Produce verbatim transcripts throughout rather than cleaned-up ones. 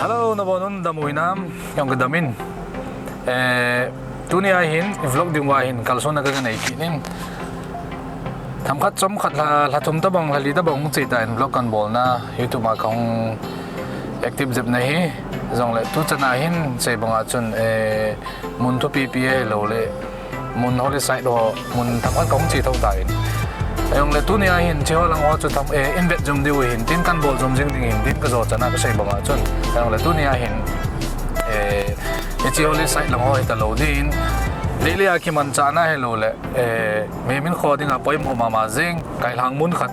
Hello, nabonun, dam u hinam? Jong kadam in. Eh, tunia hin, vlog ding uva hin, kalsonna ka, kanei kit in. Themkhat chomkhat lha, lha thum tabang, lha li tabang hung chei tan vlog kabolna, YouTube a kahung active jep na hi. Jongle tuchan a hin, sei banga chun, eh, mun thupi pi ahilou le, mun holy site ho, mun themkhat kahung che thou tan. Ahijongle tunia hin, hiche ho lang ho chu tham, eh, in vet jom diu hin tin, kabol jom jing ding hin tin, kajo chan a kasei banga chun. Ahijongle tunia hin, eh, hiche holy site lang ho hitalou din. Delhi a kimanchahna ahilou le, eh, mihem hinkho dinga poimo mama jing, kailhang mun khat.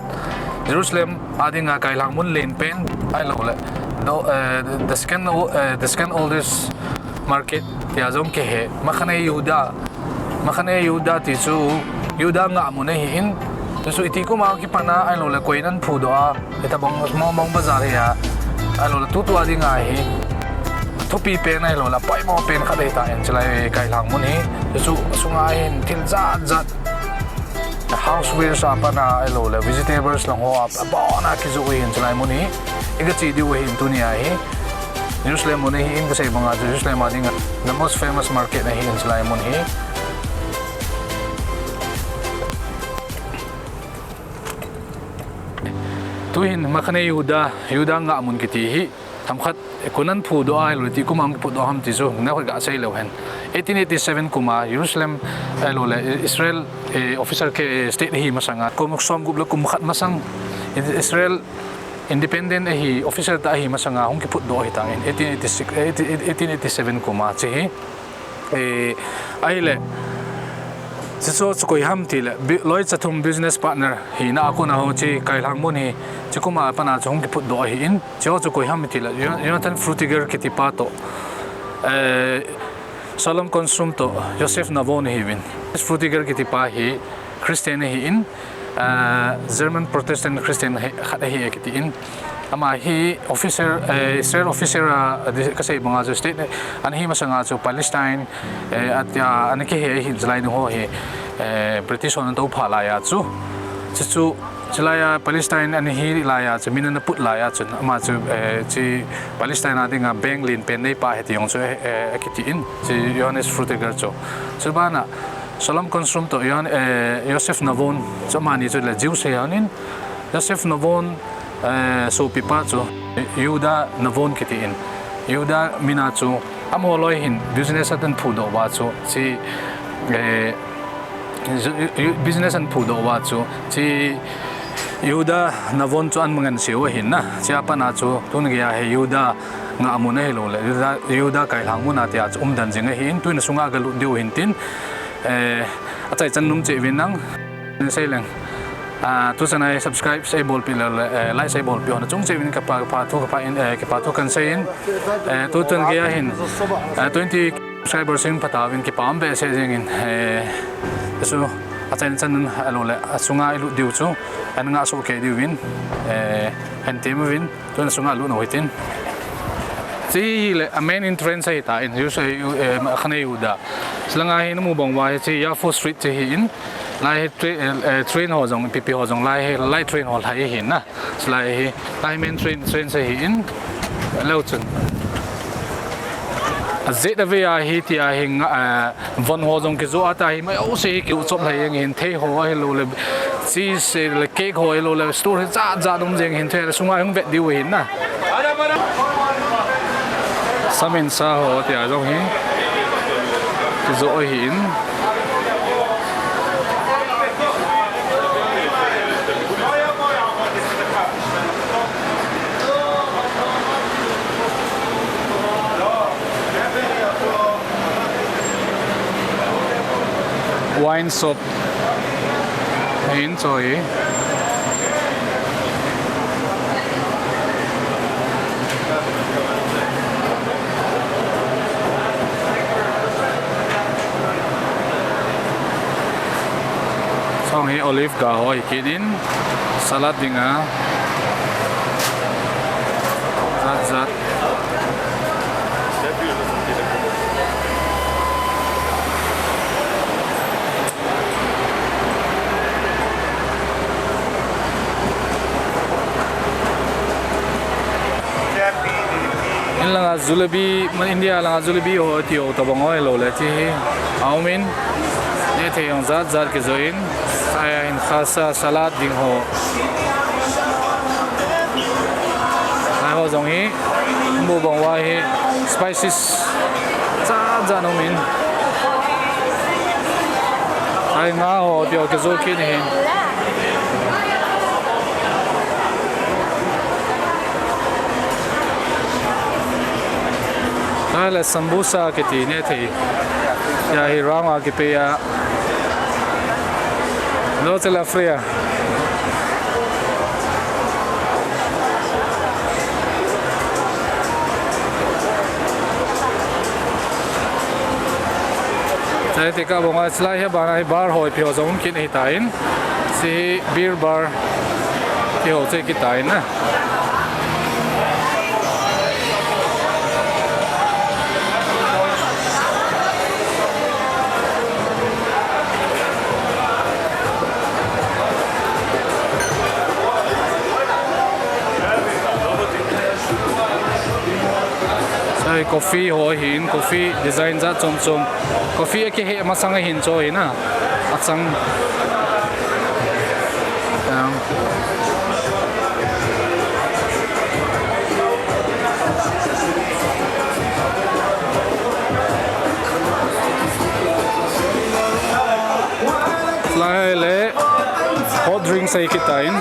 Jerusalem a dinga kailhang mun lenpen ahilou le. The, eh, the second, eh, the second oldest market tia jong kihe. Mahane Yehuda, Mahane Yehuda ti chu Juda ngah mun ahin, tu chu iti kum a kipat a ahilou le koiyin aphudoh a, hitabang mong mong bazar hi a, ahilou le tutua dinga hi thupi pen ahilou le poimo pen khat ahitan, chulai kailhang mun hi. Tu chu sunga hin thil jat jat, housewares a pat a ahilou le vegetables lang ho a, abon a kijoh ahin chulai mun hi. I kache diu ahin tunia hi. Jerusalem mun ahin, kasei banga Jerusalem a dinga the most famous market ahin chulai mun hi. Tuhin Mahane Yehuda, Juda ngah mun kiti hi, themkhat koiyin aphudoh a, ahilou le iti kum a hung kiphudoh ham ti chu, neo khat gasei leu hen. Eighteen eighty-seven kum a, Jerusalem, ahilou le, Israel, eh, official, eh, state ahi masanga, kum som gup le kum khat masang, Israel independent ahi, official tah ahi masanga hung kiphutdoh ahitan, eighteen eighty-six, eh, eighteen eighty-seven kum a, hiche hi. Eh, ahile, hiche chu koi ham tile, bi-, loi cha thum business partner hina a kona hiche kailhang mun hi, hiche kum a pat a chu hung kiphutdoh ahin, hiche chu koi ham tile, Jon-, Jonathan Frutiger kiti pa toh, eh, Shalom Konstrum toh, Joseph Navon ahiuvin. Frutiger kiti pa hi Christian ahin, ah, German Protestant Christian hi, khat ahi akitin. Ama hi officer, eh, Israel officer a, a di-, kasei banga chu state, eh, ana hi masanga chu Palestine, eh, atia ana kihe ahin, chulai ding ho hi, eh, British hon ana tophah laiya chu. Chu chu, chulaiya Palestine ana hi laiya chu, min ana put laiya chu, ama chu, eh, hiche Palestine a dinga bank lenpen neipa ahi ti jong chu, eh, eh, akitin, hiche Johannes Frutiger chu. Chubana, Shalom Konstrum toh Johan-, eh, Joseph Navon, chu amani chu le Jews ahi in, Joseph Navon, eh, sopipa chu, Juda Navon kitin. Juda mina chu, amaho loi hin business ana phudoh uva chu, hiche, eh, ju-, ju-, business ana phudoh uva chu, hiche Juda Navon chu ana manganseu ahin na. Hiche a pat a chu, tun geiya hi Juda ngah mun ahilou le, Juda, Juda kailhang mun a tia chu umden jing ahin, tun sunga galut diu hin tin, eh, achaichan nom cheh uvin nang. Sei leng. Ah, tuchan a hi subscribe sei bolpeh le, eh, like sei bolpeh ho nachung cheh uvin kipa, kipa thu, kipa in, eh, kipa thu kahin seiyin. Eh, tuchan geiya hin, eh, twenty subscriber sung pha tauvin kipa um behseh jengin, eh, chu achaichan nom ahilou le, asunga ilut diu chu, ana ngah soh kei diuvin, eh, kahin tem uvin. Tun sunga lut nau hitin. Hiche hi le, a main entrance ahitan, Jews, eh, Mahane Yehuda. Chulanga hi namu bang uva hiche Yafo Street hiche ahin. Lai hi tra-, eh, eh, train ho jong, P P ho jong, lai hi light train ho lhai ahin na. Chulai hi, lai main train, train hiche ahin. Leu chun. Ajet avei a hitia hi nga, eh, Von ho jong kijoh a tia hi, mai o se hi kiu chop lhai jeng hin, thei ho ahilou le, cheese le, cake ho ahilou le, store hi jat jat um jeng hin, thei le sunga hung vet diu hin na. Sam in sa ho tia jong hi kijoh ahin. Wine shop. Hin choi. Chong hi olive ga ho hi kit in, salad dinga. Jat jat. Langa jalebi, man India langa jalebi ho ti ho tabang ho hilou le ti hi. Aumin, nethei jong jat jat kijoh in, aya hin khasa salad ding ho. Ai ho jong hi, bu bang wa hi, spices jat jat umin. Ai nga ho ti ho kijoh kit hi. Nale sambusa kiti nethei. Ya hi round a kipe a. Lo chela free a. Chai te ka bang a chilai hi bana hi bar ho ipi ho jong um kit ahitan. Hiche hi beer bar ti ho chu kitan na. Hiche hi coffee ho ahin, coffee design jat chom chom. Coffee a kihe masang ahin chu ahin a. Achang. Yang. Lai le hot drinks ahi kitan.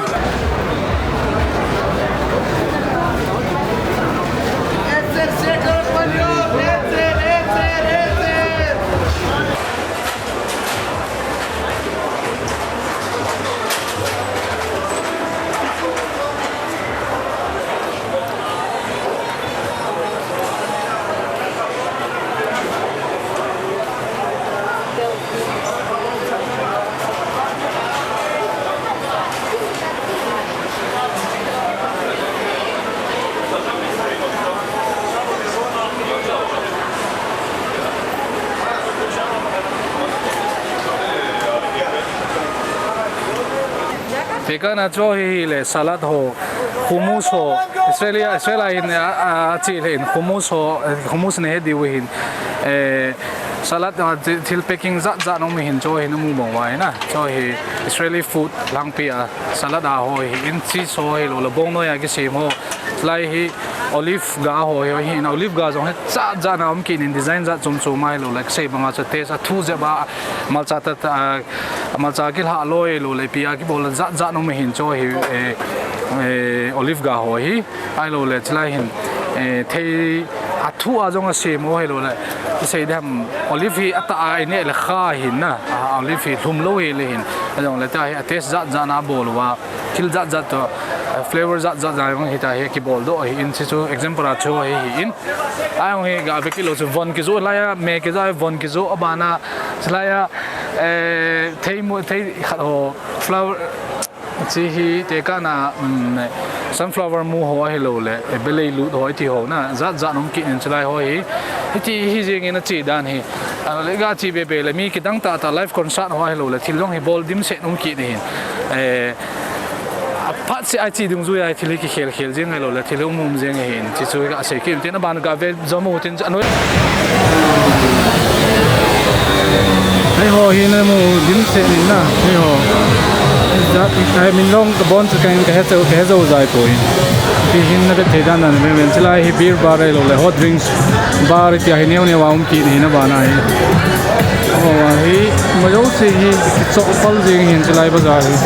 Tekahna chu hi le salad ho, hummus ho, Israeli, Israel a hin a, a, achi le hin hummus ho, hummus ne he diu hin, eh, salad a thil packing jat jat um hin chu hin mu bang uva hin a. Chu hi Israeli food langpi a salad a ho hi in cheese ho hilou le bongnoi a kisem ho. Lai hi olive ga ho hi, hi in olive ga jong hi jat jat na um kit in design jat chom chom a hilou le kisei banga chu taste a thu jep a malcha ta, ta, malcha kilha loi lou le pi a kibol jat jat um hin chu hi, eh, eh, olive ga ho hi. Ahilou le, chulai hin, eh, thei a thu a jong asem u ahilou le, isei dem, olive hi atah a ineh le kha hin na, a, olive hi lhum lou hi le hin, ajong le tia hi a taste jat jat na bol uva, thil jat jat toh, eh, flavor jat jat na jong hitia hi kibol doh ahin, hichu example a chu hi, hi in. Ajong hi ga ve kit lou chu von kijoh lai a, me kijoh a, von kijoh a bana, chulai a, eh, thei mu, thei khat ho, flower, Hiche hi tekahna, um, sunflower mu ho ahilou le, eh, belei lut ho iti ho na, jat jat um kit in chulai ho hi. Hiti hi jeng in ache dan hi. Ahilou le ga che be be le mi kidang tah tah live concert ho ahilou le, thil jong hi bol dimset um kit in hin. Eh, aphat se a che dungjui a thil hi kikhel khel jeng ahilou le, thil um um jeng ahin. Hichu hi kasei kit in, tin aban ga ve jom u tin, anoi. Eiho hi namu dimset in na, eiho. Jat, ei min long kabon chu kahin kahe jou, kahe jou jai poi. Ti hin na ve thei dan dan ve ven chulai hi beer bar ahilou le hot drinks bar tia hi neo neo a um kit in abana hi. Oh, hi ma jouse hi kichoh pal jeng hin chulai bazar hi.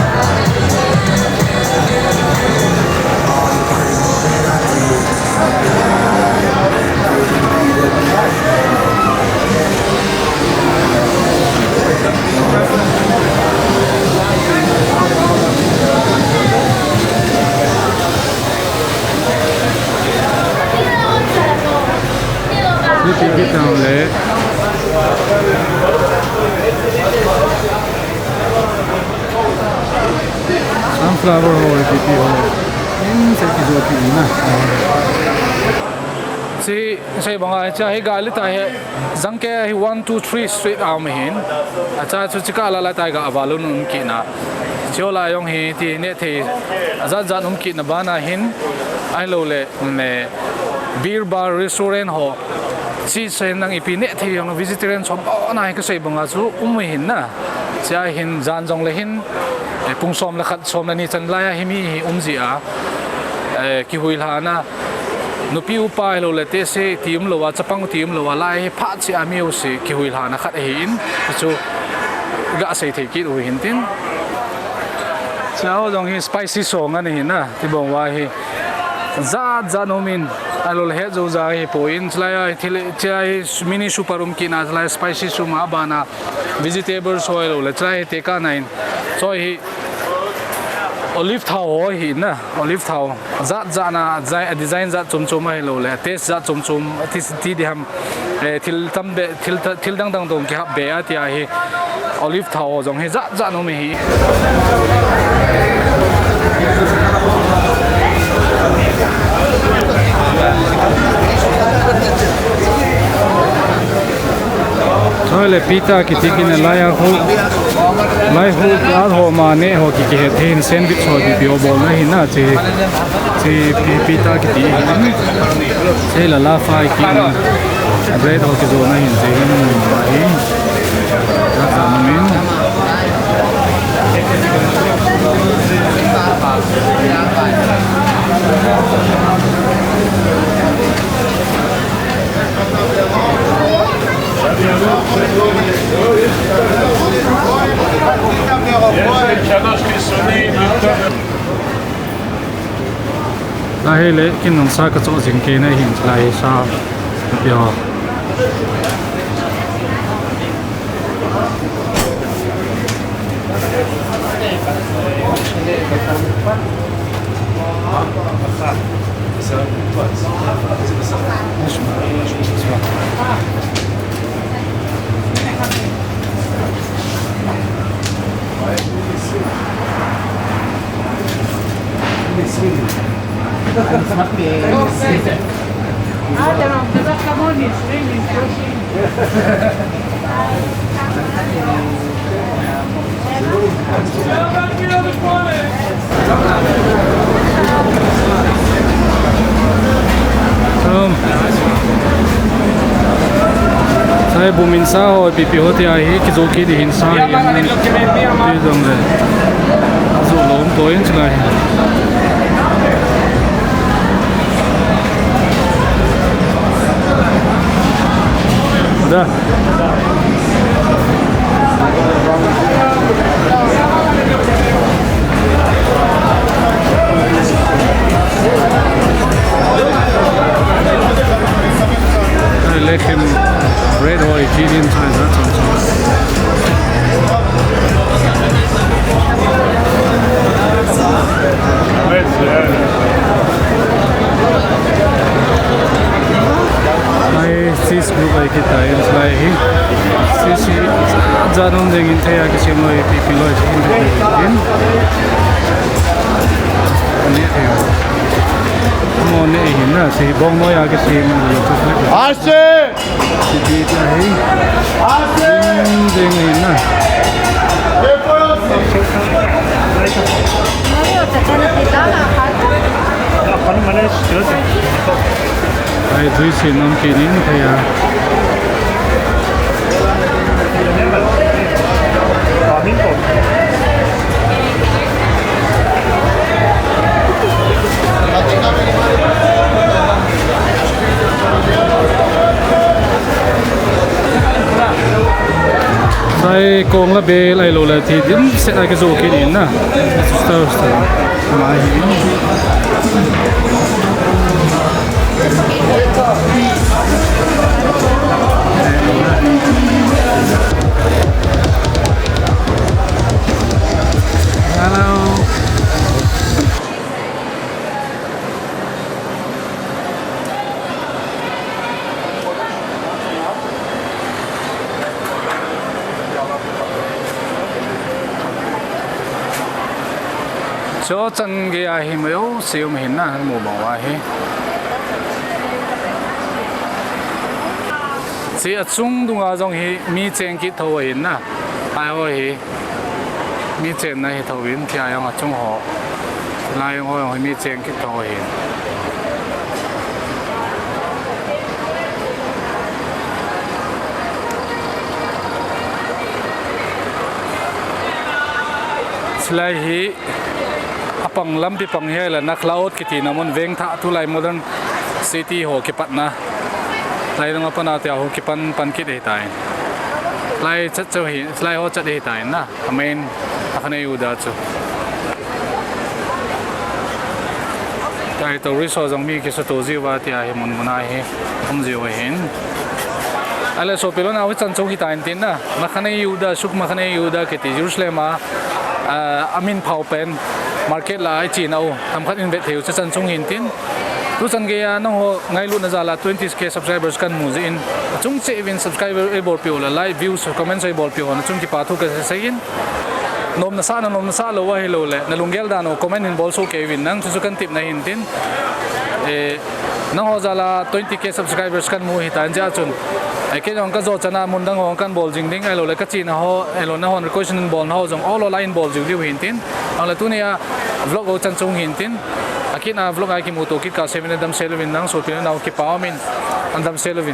Sunflower ho, sunflower ho, P P ho. In se kijo pi na. Hiche, hiche banga, hiche hi gali ta hi, jangkei hi one, two, three street a um hin. Acha chu chika la la ta ga avalun um kit na. Hiche ho la jong hi, ti neh thei, jat jat um kit na bana hin, ahilou le, ne, Beer bar, restaurant ho, chi sen nang ipi neh thei jong vegetarian chom bou na hi kasei banga chu um u hin na. Chia hin jan jong le hin, eh, pung som le khat som le ni chan lai a hi mi hi um ji a, eh, kihuilhana, nupi upa hilou le te se ti um lou a, chapang ti um lou a, lai hi phat chi a mi u se kihuilhana khat ahi in, chu ga sei thei kit u hin tin. Chia ho jong hi spicy song ani hin na, ti bang uva hi. Jat jat nom in, alou le het jou ja hi poi in, chulai a hi thil, chia hi mini super um kit na, chulai spicy sum a bana, vegetable soi lou le, chulai hi te ka na in, soi hi olive thao ho hi na, olive thao, jat jat na, jai-, design jat chom chom ahilou le, taste jat chom chom, ti, ti di ham, eh, thil tam be, thil ta, thil dang dang dong kihap be a ti a hi, olive thao jong hi jat jat nom hi. Choi le pita kiti kin lai a hu, lai hu a ho ma ne ho ki kihet hin sandwich ho di pio bol na hin na chi, chi pi, pita kiti hin. Sei la la fai ki bread ho kijo na hin chi hin ma hi. Min. Lai hi le kin nung sa ka cho jing ke na hin lai sa. Yo. Sai bumin sa ho, pipi ho ti a hi, kijo kit di hin sa hi, ti jong le. Ajo lom to in chulai. Da. Lechem bread ho i kidin chai za chon chon. Ai, cheese group ai kita in lai hi. Cheese hi ja nom ding in thei a kisem loi pipi loi in. Ani thei. Mo ne hin na, si bong noi a kisem loi chocolate. Ase! Siti ta hi. Ding, ding hi na. Ai, juice hi nom kit in thei a. Sai kong la bel ai lo la ti dimset a kijo kit in na. Star, star. Mai. Hello. Cho chan gei a hi mayo siu ma hin na mu bang uva hi. Chi a chung dunga jong hi mi cheng kit tho ahin na. Ai ho hi. Mi chenna hi tho in, tia jong a chung ho. Lai jong ho jong hi mi cheng kit tho ahin. Lai hi apang lampi pang hi la Nakhlaot kiti na mun veng tha tulai modern city ho kipatna. Lai dong apana tia ho kipan pan kit hi tai. Lai chat chu hi, lai ho chat hi tai na. Amen. Akhane uda chu. Tai to riso jong mi kiso to jiu va tia hi mun muna hi. Um jiu hin. Ale so pilona wi chan chu hi tai tin na. Makhane uda suk makhane uda kiti Jerusalem a ah, amin phao pen market la ai chi nau tam khat in vet theu cha chan chung hin tin. Tu chan gei a nangho ngailutna jal a twenty K subscribers kan mu jin. Chung che vin subscriber ei bol piu la like views comments ei bol piu na chung kipa thu ka sei in. Nom na sa na nom na sa lo wa hi lo le na lunggel dan o comment hin bol so ke vin nang chu chu kan tip na hin tin. Eh, Nangho jal a twenty K subscribers kan mu hi tan ja chun. Ai ke jong ka jo chana mun dang ho kan bol jing ding ai lo le ka chi na ho, ai lo na hon request in bol na ho jong all online bol jing diu hin tin. Ang le tunia vlog o chan chung hin tin. Akina vlog ai kimu to kit ka seven dam sel vin nang so pin nau kipa min an dam sel vin.